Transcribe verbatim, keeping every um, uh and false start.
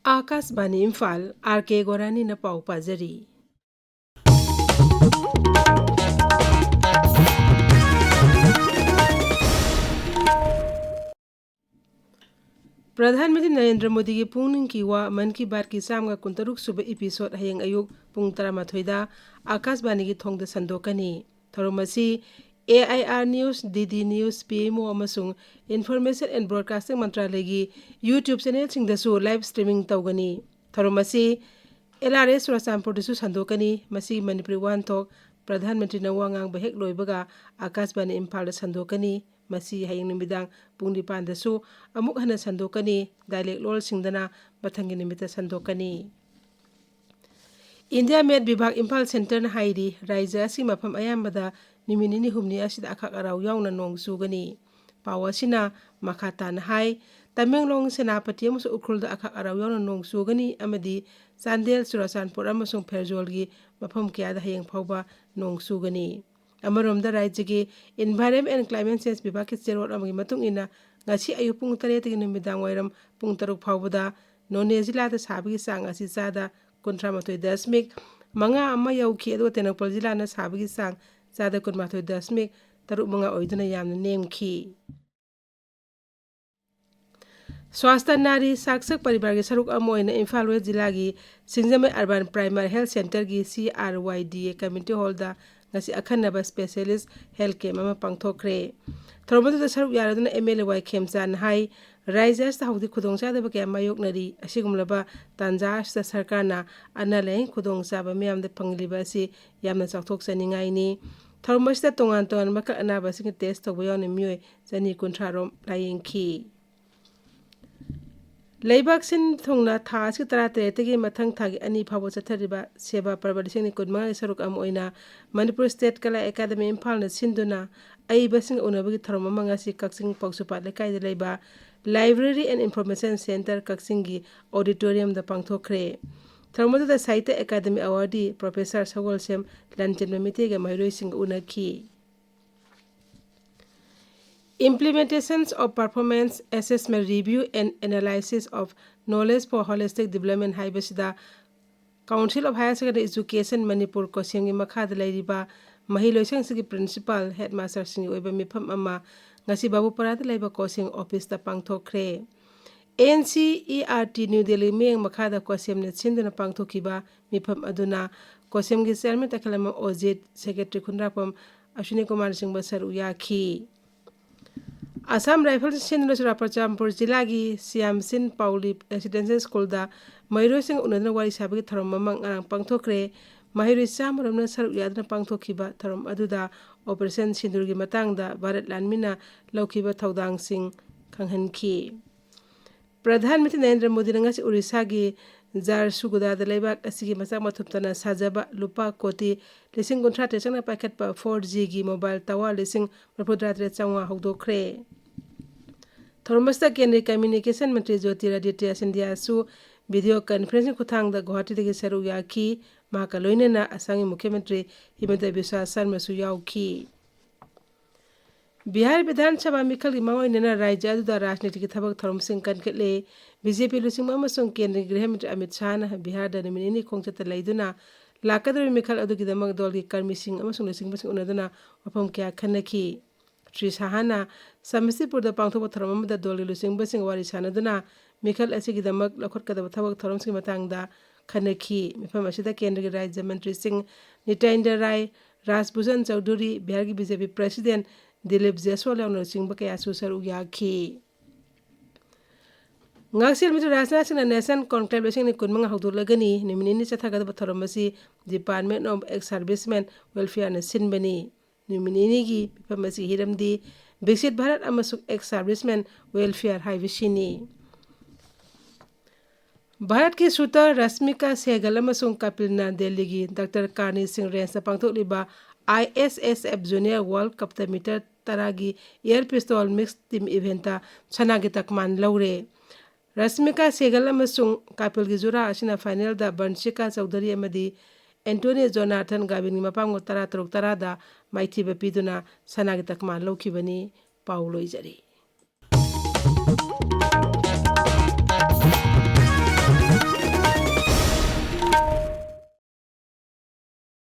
ꯑꯥꯀꯥꯁꯕꯥꯅꯤ Imphal, R ꯀꯦ ꯒꯣꯔꯥꯅꯤꯅ ꯄꯥꯎ ꯄꯥꯖꯔꯤ꯫ ꯄ꯭ꯔꯙꯥꯟ ꯃꯟꯇ꯭ꯔꯤ ꯅꯔꯦꯟꯗ꯭ꯔ ꯃꯣꯗꯤꯒꯤ ꯄꯨꯛꯅꯤꯡꯒꯤ ꯋꯥ ꯃꯟ ꯀꯤ ꯕꯥꯠꯀꯤ ꯆꯥꯝꯃꯒ ꯀꯨꯟꯇꯔꯨꯛ ꯁꯨꯕ episode ꯍꯌꯦꯡ ꯑꯌꯨꯛ ꯄꯨꯡ ꯇꯔꯥꯃꯥꯊꯣꯏꯗ ꯑꯥꯀꯥꯁꯕꯥꯅꯤꯒꯤ ꯊꯣꯡꯗ ꯁꯟꯗꯣꯛꯀꯅꯤ꯫ ꯊꯧꯔꯝ ꯑꯁꯤ A I R News, D D News, P M O ꯑꯃꯁꯨꯡ Information and Broadcasting ꯃꯟꯇ꯭ꯔꯥꯂꯌꯒꯤ YouTube channelꯁꯤꯡꯗꯁꯨ live streaming ꯇꯧꯒꯅꯤ꯫ ꯊꯧꯔꯝ ꯑꯁꯤ L R S ꯆꯨꯔꯥꯆꯥꯟꯄꯨꯔꯗꯁꯨ ꯁꯟꯗꯣꯛꯀꯅꯤ꯫ ꯃꯁꯤ ꯃꯅꯤꯄꯨꯔꯤ ꯋꯥꯍꯟꯊꯣꯛ ꯄ꯭ꯔꯙꯥꯟ ꯃꯟꯇ꯭ꯔꯤꯅ ꯋꯥ ꯉꯥꯡꯕ ꯍꯦꯛ ꯂꯣꯏꯕꯒ ꯑꯥꯀꯥꯁꯕꯥꯅꯤ ꯏꯝꯐꯥꯜꯗ ꯁꯟꯗꯣꯛꯀꯅꯤ꯫ ꯃꯁꯤ ꯍꯌꯦꯡ ꯅꯨꯃꯤꯗꯥꯡ ꯄꯨꯡ ꯅꯤꯄꯥꯟꯗꯁꯨ ꯑꯃꯨꯛ ꯍꯟꯅ ꯁꯟꯗꯣꯛꯀꯅꯤ꯫ Dialect ꯂꯣꯜꯁꯤꯡꯗꯅ ꯃꯊꯪꯒꯤ ꯅꯨꯃꯤꯠꯇ ꯁꯟꯗꯣꯛꯀꯅꯤ꯫ India Met ꯚꯤꯚꯥꯛ ꯏꯝꯐꯥꯜ Centreꯅ ꯍꯥꯏꯔꯤ, ꯔꯥꯖ꯭ꯌ ꯑꯁꯤꯒꯤ ꯃꯐꯝ ꯑꯌꯥꯝꯕꯗ ꯅꯨꯃꯤꯠ ꯅꯤꯅꯤ ꯍꯨꯝꯅꯤ ꯑꯁꯤꯗ ꯑꯈꯥꯛ ꯑꯔꯥꯎ ꯌꯥꯎꯅ ꯅꯣꯡ ꯆꯨꯒꯅꯤ꯫ ꯄꯥꯎ ꯑꯁꯤꯅ ꯃꯈꯥ ꯇꯥꯅ ꯍꯥꯏ, ꯇꯃꯦꯡꯂꯣꯡ, ꯁꯦꯅꯥꯄꯇꯤ ꯑꯃꯁꯨꯡ ꯎꯈ꯭ꯔꯨꯜꯗ ꯑꯈꯥꯛ ꯑꯔꯥꯎ ꯌꯥꯎꯅ ꯅꯣꯡ ꯆꯨꯒꯅꯤ ꯑꯃꯗꯤ ꯆꯥꯟꯗꯦꯜ, ꯆꯨꯔꯥꯆꯥꯟꯄꯨꯔ ꯑꯃꯁꯨꯡ ꯐꯦꯔꯖꯣꯜꯒꯤ ꯃꯐꯝ ꯀꯌꯥꯗ ꯍꯌꯦꯡ ꯐꯥꯎꯕ ꯅꯣꯡ ꯆꯨꯒꯅꯤ꯫ ꯑꯃꯔꯣꯝꯗ, ꯔꯥꯖ꯭ꯌꯒꯤ Environment and Climate Change ꯚꯤꯚꯥꯛꯀꯤ ꯆꯦꯔꯣꯜ ꯑꯃꯒꯤ ꯃꯇꯨꯡ ꯏꯟꯅ, ꯉꯁꯤ ꯑꯌꯨꯛ ꯄꯨꯡ ꯇꯔꯦꯠꯇꯒꯤ ꯅꯨꯃꯤꯗꯥꯡ ꯋꯥꯏꯔꯝ ꯄꯨꯡ ꯇꯔꯨꯛ ꯐꯥꯎꯕꯗ ꯅꯣꯅꯦ ꯖꯤꯂꯥꯗ ꯁꯥꯕꯒꯤ ꯆꯥꯡ ꯑꯁꯤ ꯆꯥꯗ ꯀꯨꯟꯊ꯭ꯔꯥ ꯃꯥꯊꯣꯏ ꯗꯁꯃꯤꯛ ꯃꯉꯥ ꯑꯃ ꯌꯧꯈꯤ, ꯑꯗꯨꯒ ꯇꯦꯡꯅꯧꯄꯜ ꯖꯤꯂꯥꯅ ꯁꯥꯕꯒꯤ ꯆꯥꯡ ꯆꯥꯗ ꯀꯨꯟꯃꯥꯊꯣꯏ ꯗꯁꯃꯤꯛ ꯇꯔꯨꯛ ꯃꯉꯥ ꯑꯣꯏꯗꯨꯅ ꯌꯥꯝꯅ ꯅꯦꯝꯈꯤ꯫ ꯁ꯭ꯋꯥꯁꯊ ꯅꯥꯔꯤ ꯁꯥꯛꯁꯛ ꯄꯔꯤꯕꯥꯔꯒꯤ ꯁꯔꯨꯛ ꯑꯃ ꯑꯣꯏꯅ ꯏꯝꯐꯥꯜ ꯋꯦꯁ ꯖꯤꯂꯥꯒꯤ ꯁꯤꯡꯖꯃꯩ Urban Primary Health Centreꯒꯤ C R Y D A Community Hallꯗ ꯉꯁꯤ ꯑꯈꯟꯅꯕ specialist health camp ꯑꯃ ꯄꯥꯡꯊꯣꯛꯈ꯭ꯔꯦ꯫ ꯊꯧꯔꯝ ꯑꯗꯨꯗ ꯁꯔꯨꯛ ꯌꯥꯔꯗꯨꯅ M L A ꯋꯥꯏ ꯈꯦꯝꯆꯥꯟꯅ ꯍꯥꯏ, ꯔꯥꯖ꯭ꯌ ꯑꯁꯤꯗ ꯍꯧꯖꯤꯛ ꯈꯨꯗꯣꯡꯆꯥꯗꯕ ꯀꯌꯥ ꯃꯥꯌꯣꯛꯅꯔꯤ꯫ ꯑꯁꯤꯒꯨꯝꯂꯕ ꯇꯥꯟꯖꯥ ꯑꯁꯤꯗ ꯁꯔꯀꯥꯔꯅ ꯑꯅꯥ ꯂꯥꯌꯦꯡ ꯈꯨꯗꯣꯡꯆꯥꯕ ꯃꯤꯌꯥꯝꯗ ꯐꯪꯂꯤꯕ ꯑꯁꯤ ꯌꯥꯝꯅ ꯆꯥꯎꯊꯣꯛꯆꯅꯤꯡꯉꯥꯏꯅꯤ꯫ ꯊꯧꯔꯝ ꯑꯁꯤꯗ ꯇꯣꯉꯥꯟ ꯇꯣꯉꯥꯟꯕ ꯃꯈꯜ ꯑꯅꯥꯕꯁꯤꯡꯒꯤ test ꯇꯧꯕ ꯌꯥꯎꯅ ꯃꯤꯑꯣꯏ ꯆꯅꯤ ꯀꯨꯟꯊ꯭ꯔꯥ ꯔꯣꯝ ꯂꯥꯌꯦꯡꯈꯤ꯫ ꯂꯩꯕꯥꯛ ꯁꯤꯟ ꯊꯨꯡꯅ ꯊꯥ ꯑꯁꯤꯒꯤ ꯇꯔꯥꯇꯔꯦꯠꯇꯒꯤ ꯃꯊꯪ ꯊꯥꯒꯤ ꯑꯅꯤ ꯐꯥꯎꯕ ꯆꯠꯊꯔꯤꯕ ꯁꯦꯕꯥ ꯄꯔꯕ ꯂꯤꯁꯤꯡ ꯑꯅꯤ ꯀꯨꯟꯃꯉꯥꯒꯤ ꯁꯔꯨꯛ ꯑꯃ ꯑꯣꯏꯅ ꯃꯅꯤꯄꯨꯔ State ꯀꯂꯥ ꯑꯦꯀꯥꯗꯃꯤ ꯏꯝꯐꯥꯜꯅ ꯁꯤꯟꯗꯨꯅ ꯑꯏꯕꯁꯤꯡꯒ ꯎꯅꯕꯒꯤ ꯊꯧꯔꯝ ꯑꯃ ꯉꯁꯤ ꯀꯛꯆꯤꯡ ꯄꯥꯎꯁꯨꯄꯥꯠ ꯂꯩꯀꯥꯏꯗ ꯂꯩꯕ Library and Information Centre ꯀꯛꯆꯤꯡꯒꯤ auditoriumꯗ ꯄꯥꯡꯊꯣꯛꯈ꯭ꯔꯦ꯫ ꯊꯧꯔꯝ ꯑꯗꯨꯗ ꯁꯥꯍꯤꯇ꯭ꯌ ꯑꯦꯀꯥꯗꯃꯤ awardee Professor ꯁꯒꯣꯜꯁꯦꯝ ꯂꯟꯆꯦꯟꯕ ꯃꯩꯇꯩꯒ ꯃꯍꯩꯔꯣꯏꯁꯤꯡꯒ ꯎꯅꯈꯤ꯫ Implementations of Performance Assessment Review and Analysis of Knowledge for Holistic Development ꯍꯥꯏꯕꯁꯤꯗ Council of Higher Secondary Education Manipur, ꯀꯣꯁꯦꯝꯒꯤ ꯃꯈꯥꯗ ꯂꯩꯔꯤꯕ ꯃꯍꯩꯂꯣꯏꯁꯪꯁꯤꯒꯤ principal, headmasterꯁꯤꯡꯒꯤ ꯑꯣꯏꯕ ꯃꯤꯐꯝ ꯑꯃ ꯉꯁꯤ ꯕꯥꯕꯨꯄꯔꯥꯗ ꯂꯩꯕ ꯀꯣꯁꯦꯝ officeꯇ ꯄꯥꯡꯊꯣꯛꯈ꯭ꯔꯦ꯫ N C E R T New Delhi ꯃꯤꯠꯌꯦꯡ ꯃꯈꯥꯗ ꯀꯣꯁꯦꯝꯅ ꯁꯤꯟꯗꯨꯅ ꯄꯥꯡꯊꯣꯛꯈꯤꯕ ꯃꯤꯐꯝ ꯑꯗꯨꯅ ꯀꯣꯁꯦꯝꯒꯤ chairman ꯇꯈꯦꯜꯂꯝꯕꯝ ꯑꯣꯖꯤꯠ, secretary ꯈꯨꯟꯗ꯭ꯔꯥꯛꯄꯝ ꯑꯁ꯭ꯋꯤꯅꯤ ꯀꯨꯃꯥꯔꯅꯆꯤꯡꯕ ꯁꯔꯨꯛ ꯌꯥꯈꯤ꯫ ꯑꯁꯥꯝ Riflesꯅ ꯁꯤꯟꯗꯨꯅ ꯆꯨꯔꯥꯆꯥꯟꯄꯨꯔ ꯖꯤꯂꯥꯒꯤ ꯁ꯭ꯌꯥꯝꯁꯤꯟ ꯄꯥꯎꯂꯤ Residential Schoolꯗ ꯃꯍꯩꯔꯣꯏꯁꯤꯡ ꯎꯅꯗꯨꯅ ꯋꯥꯔꯤ ꯁꯥꯕꯒꯤ ꯊꯧꯔꯝ ꯑꯃ ꯉꯔꯥꯡ ꯄꯥꯡꯊꯣꯛꯈ꯭ꯔꯦ꯫ ꯃꯍꯩꯔꯣꯏ ꯆꯥꯝꯃ ꯔꯣꯝꯅ ꯁꯔꯨꯛ ꯌꯥꯗꯨꯅ ꯄꯥꯡꯊꯣꯛꯈꯤꯕ ꯊꯧꯔꯝ ꯑꯗꯨꯗ Operation ꯁꯤꯟꯗꯨꯔꯒꯤ ꯃꯇꯥꯡꯗ ꯚꯥꯔꯠ ꯂꯥꯟꯃꯤꯅ ꯂꯧꯈꯤꯕ ꯊꯧꯗꯥꯡꯁꯤꯡ ꯈꯪꯍꯟꯈꯤ꯫ ꯄ꯭ꯔꯙꯥꯟ ꯃꯟꯇ꯭ꯔꯤ ꯅꯔꯦꯟꯗ꯭ꯔ ꯃꯣꯗꯤꯅ ꯉꯁꯤ ꯎꯔꯤꯁꯥꯒꯤ ꯖꯥꯔꯁꯨꯒꯨꯗꯥꯗ ꯂꯩꯕꯥꯛ ꯑꯁꯤꯒꯤ ꯃꯆꯥꯛ ꯃꯊꯨꯝꯇꯅ ꯁꯥꯖꯕ ꯂꯨꯄꯥ ꯀꯣꯇꯤ ꯂꯤꯁꯤꯡ ꯀꯨꯟꯊ꯭ꯔꯥ ꯇꯔꯦꯠ ꯆꯪꯅ ꯄꯥꯏꯈꯠꯄ four Gꯒꯤ mobile tower ꯂꯤꯁꯤꯡ ꯃꯔꯤꯐꯨꯇꯔꯥ ꯇꯔꯦꯠ ꯆꯥꯝꯃꯉꯥ ꯍꯧꯗꯣꯛꯈ꯭ꯔꯦ꯫ ꯊꯧꯔꯝ ꯑꯁꯤꯗ ꯀꯦꯟꯗ꯭ꯔꯒꯤ communication ꯃꯟꯇ꯭ꯔꯤ ꯖꯣꯇꯤꯔꯥꯗꯤꯇ꯭ꯌ ꯁꯤꯟꯙꯤꯌꯥꯁꯨ video conferencing ꯈꯨꯠꯊꯥꯡꯗ ꯒꯨꯋꯥꯍꯥꯇꯤꯗꯒꯤ ꯁꯔꯨꯛ ꯌꯥꯈꯤ꯫ ꯃꯍꯥꯛꯀ ꯂꯣꯏꯅꯅ ꯑꯁꯥꯝꯒꯤ ꯃꯨꯈ꯭ꯌ ꯃꯟꯇ꯭ꯔꯤ ꯍꯤꯃꯟꯇ ꯕꯤꯁ꯭ꯋ ꯁꯔꯃꯁꯨ ꯌꯥꯎꯈꯤ꯫ ꯕꯤꯍꯥꯔ ꯕꯤꯙꯥꯟ ꯁꯚꯥ ꯃꯤꯈꯜꯒꯤ ꯃꯥꯡꯑꯣꯏꯅꯅ ꯔꯥꯖ꯭ꯌ ꯑꯗꯨꯗ ꯔꯥꯖꯅꯤꯇꯤꯒꯤ ꯊꯕꯛ ꯊꯧꯔꯝꯁꯤꯡ ꯀꯟꯈꯠꯂꯦ꯫ BJP ꯂꯨꯆꯤꯡꯕ ꯑꯃꯁꯨꯡ ꯀꯦꯟꯗ꯭ꯔꯒꯤ ꯒ꯭ꯔꯤꯍ ꯃꯟꯇ꯭ꯔꯤ ꯑꯃꯤꯠ ꯁꯥꯍꯅ ꯕꯤꯍꯥꯔꯗ ꯅꯨꯃꯤꯠ ꯅꯤꯅꯤ ꯈꯣꯡꯆꯠꯇ ꯂꯩꯗꯨꯅ ꯂꯥꯛꯀꯗꯧꯔꯤꯕ ꯃꯤꯈꯜ ꯑꯗꯨꯒꯤꯗꯃꯛ ꯗꯣꯜꯒꯤ ꯀꯔꯃꯤꯁꯤꯡ ꯑꯃꯁꯨꯡ ꯂꯨꯆꯤꯡꯕꯁꯤꯡ ꯎꯅꯗꯨꯅ ꯋꯥꯐꯝ ꯀꯌꯥ ꯈꯟꯅꯈꯤ꯫ ꯁ꯭ꯔꯤ ꯁꯥꯍꯅ ꯁꯃꯁꯇꯤꯄꯨꯔꯗ ꯄꯥꯡꯊꯣꯛꯄ ꯊꯧꯔꯝ ꯑꯃꯗ ꯗꯣꯜꯒꯤ ꯂꯨꯆꯤꯡꯕꯁꯤꯡ ꯋꯥꯔꯤ ꯁꯥꯅꯗꯨꯅ ꯃꯤꯈꯜ ꯑꯁꯤꯒꯤꯗꯃꯛ ꯂꯧꯈꯠꯀꯗꯕ ꯊꯕꯛ ꯊꯧꯔꯝꯁꯤꯡꯒꯤ ꯃꯇꯥꯡꯗ ꯈꯟꯅꯈꯤ꯫ ꯃꯤꯐꯝ ꯑꯁꯤꯗ ꯀꯦꯟꯗ꯭ꯔꯒꯤ ꯔꯥꯖ꯭ꯌ ꯃꯟꯇ꯭ꯔꯤꯁꯤꯡ ꯅꯤꯇꯦꯟꯗ꯭ꯔ ꯔꯥꯏ, ꯔꯥꯖ ꯚꯨꯁꯟ ꯆꯧꯙꯨꯔꯤ, ꯕꯤꯍꯥꯔꯒꯤ BJP president ꯗꯤꯂꯤꯞ ꯖꯦꯁ꯭ꯋꯥꯜ ꯌꯥꯎꯅ ꯂꯨꯆꯤꯡꯕ ꯀꯌꯥꯁꯨ ꯁꯔꯨꯛ ꯌꯥꯈꯤ꯫ ꯉꯥꯛꯁꯦꯜ ꯃꯟꯇ꯭ꯔꯤ ꯔꯥꯖꯅꯥꯊ ꯁꯤꯡꯅ National Conclave ꯂꯤꯁꯤꯡ ꯑꯅꯤ ꯀꯨꯟꯃꯉꯥ ꯍꯧꯗꯣꯛꯂꯒꯅꯤ꯫ ꯅꯨꯃꯤꯠ ꯅꯤꯅꯤ ꯆꯠꯊꯒꯗꯕ ꯊꯧꯔꯝ ꯑꯁꯤ Department of Ex-Servicemen Welfareꯅ ꯁꯤꯟꯕꯅꯤ꯫ ꯅꯨꯃꯤꯠ ꯅꯤꯅꯤꯒꯤ ꯃꯤꯐꯝ ꯑꯁꯤꯒꯤ ꯍꯤꯔꯝꯗꯤ ꯕꯤꯛꯁꯤꯠ ꯚꯥꯔꯠ ꯑꯃꯁꯨꯡ Ex-Servicemen Welfare ꯍꯥꯏꯕꯁꯤꯅꯤ꯫ ꯚꯥꯔꯠꯀꯤ shooter ꯔꯁꯃꯤꯀꯥ ꯁꯦꯍꯒꯜ ꯑꯃꯁꯨꯡ ꯀꯄꯤꯜꯅ ꯗꯦꯜꯂꯤꯒꯤ ꯗꯥꯛꯇꯔ ꯀꯥꯔꯅꯤ ꯁꯤꯡ ꯔꯦꯟꯖꯇ ꯄꯥꯡꯊꯣꯛꯂꯤꯕ ISSF Junior World Cupꯇ meter ꯇꯔꯥꯒꯤ air pistol mixed team eventꯇ ꯁꯅꯥꯒꯤ ꯇꯛꯃꯥꯟ ꯂꯧꯔꯦ꯫ ꯔꯁꯃꯤꯀꯥ ꯁꯦꯍꯒꯜ ꯑꯃꯁꯨꯡ ꯀꯄꯤꯜꯒꯤ ꯖꯨꯔꯥ ꯑꯁꯤꯅ finalꯗ ꯕꯟꯁꯤꯀꯥ ꯆꯧꯙꯔꯤ ꯑꯃꯗꯤ ꯑꯦꯟꯇꯣꯅꯤ ꯖꯣꯅꯥꯊꯟ ꯒꯥꯕꯤꯟꯒꯤ ꯃꯄꯥꯡꯒꯜ ꯇꯔꯥ ꯇꯔꯨꯛ ꯇꯔꯥꯗ ꯃꯥꯏꯊꯤꯕ ꯄꯤꯗꯨꯅ ꯁꯅꯥꯒꯤ ꯇꯛꯃꯥꯟ ꯂꯧꯈꯤꯕꯅꯤ꯫ ꯄꯥꯎ ꯂꯣꯏꯖꯔꯦ꯫